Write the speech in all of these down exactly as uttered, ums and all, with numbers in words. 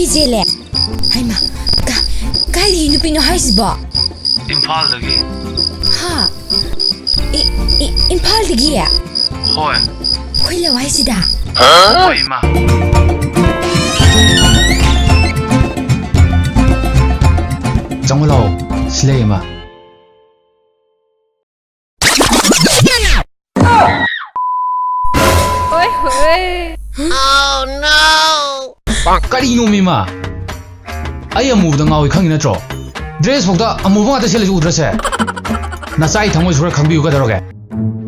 ꯆꯦꯜꯂꯦ꯫ ꯍꯩꯃꯥ, ꯀ-, ꯀꯥꯏꯗꯒꯤ ꯅꯨꯄꯤꯅꯣ ꯍꯥꯏꯁꯤꯕꯣ? ꯏꯝꯐꯥꯜꯗꯒꯤ꯫ ꯍꯥ? ꯏ-, ꯏ-, ꯏꯝꯐꯥꯜꯗꯒꯤ? ꯍꯣꯏ꯫ ꯑꯩꯈꯣꯏ ꯂꯧ ꯍꯥꯏꯁꯤꯗ? ꯍꯣꯏ, ꯏꯃꯥ꯫ ꯆꯪꯉꯨ ꯂꯥꯛꯑꯣ, ꯁꯤ ꯂꯩ, ꯏꯃꯥ꯫ ꯍꯣꯏ, ꯍꯣꯏ꯫ ꯀꯔꯤꯅꯣ, ꯃꯤꯃꯥ? ꯑꯩ ꯑꯃꯨꯕꯗ ꯉꯥꯎꯏ ꯈꯪꯉꯤ ꯅꯠꯇ꯭ꯔꯣ? ꯗ꯭ꯔꯦꯁ ꯐꯥꯎꯗ ꯑꯃꯨꯕ ꯉꯥꯛꯇ ꯁꯦꯠꯂꯤꯁꯤ ꯎꯗ꯭ꯔꯁꯦ? ꯅꯆꯥꯒꯤ ꯊꯃꯣꯏꯁꯨ ꯈꯔ ꯈꯪꯕꯤꯌꯨ ꯀꯩꯗꯧꯔꯒꯦ?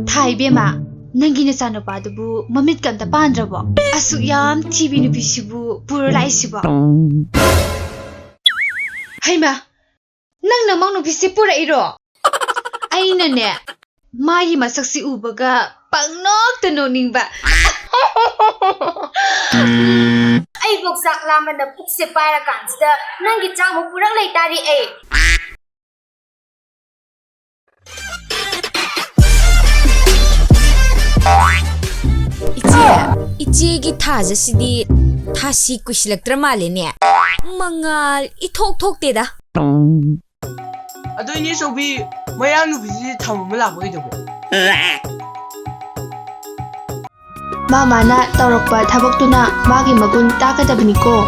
ꯊꯥ ꯏꯕꯦꯝꯃ, ꯅꯪꯒꯤ ꯅꯆꯥꯅꯨꯄꯥꯗꯨꯕꯨ ꯃꯃꯤꯠꯀ ꯑꯝꯇ ꯄꯥꯟꯗ꯭ꯔꯕꯣ? ꯑꯁꯨꯛ ꯌꯥꯝ ꯊꯤꯕꯤ ꯅꯨꯄꯤꯁꯤꯕꯨ ꯄꯨꯔ ꯂꯥꯛꯏꯁꯤꯕꯣ? ꯍꯩꯃꯥ, ꯅꯪ ꯅꯃꯧ ꯅꯨꯄꯤꯁꯦ ꯄꯨꯔꯛꯏꯔꯣ? ꯑꯩꯅꯅꯦ, ꯃꯥꯒꯤ ꯃꯁꯛꯁꯤ ꯎꯕꯒ ꯄꯪꯅꯣꯛꯇ ꯅꯣꯛꯅꯤꯡꯕ꯫ ꯑꯩꯕꯨ ꯆꯥꯛ ꯂꯥꯝꯕꯅ ꯄꯨꯛꯁꯦ ꯄꯥꯏꯔꯀꯥꯟꯁꯤꯗ ꯅꯪꯒꯤ ꯆꯥꯛ ꯑꯃꯨꯛ ꯄꯨꯔꯛ ꯂꯩꯇꯥꯔꯤ ꯑꯩ꯫ ꯏꯆꯦ, ꯏꯆꯦꯒꯤ ꯊꯥꯖꯁꯤꯗꯤ ꯊꯥꯁꯤ ꯀꯨꯏꯁꯤꯜꯂꯛꯇ꯭ꯔ ꯃꯥꯜꯂꯦꯅꯦ꯫ ꯃꯉꯥꯜ ꯏꯊꯣꯛ ꯊꯣꯛꯇꯦꯗ꯫ ꯑꯗꯣ ꯏꯅꯦ ꯆꯧꯕꯤ, ꯃꯌꯥꯡ ꯅꯨꯄꯤꯁꯤꯗꯤ ꯊꯝ ꯑꯃ ꯂꯥꯛꯄ ꯀꯩꯗꯧꯒꯦ? ꯃꯥ ꯃꯥꯅ ꯇꯧꯔꯛꯄ ꯊꯕꯛꯇꯨꯅ ꯃꯥꯒꯤ ꯃꯒꯨꯟ ꯇꯥꯛꯀꯗꯕꯅꯤꯀꯣ꯫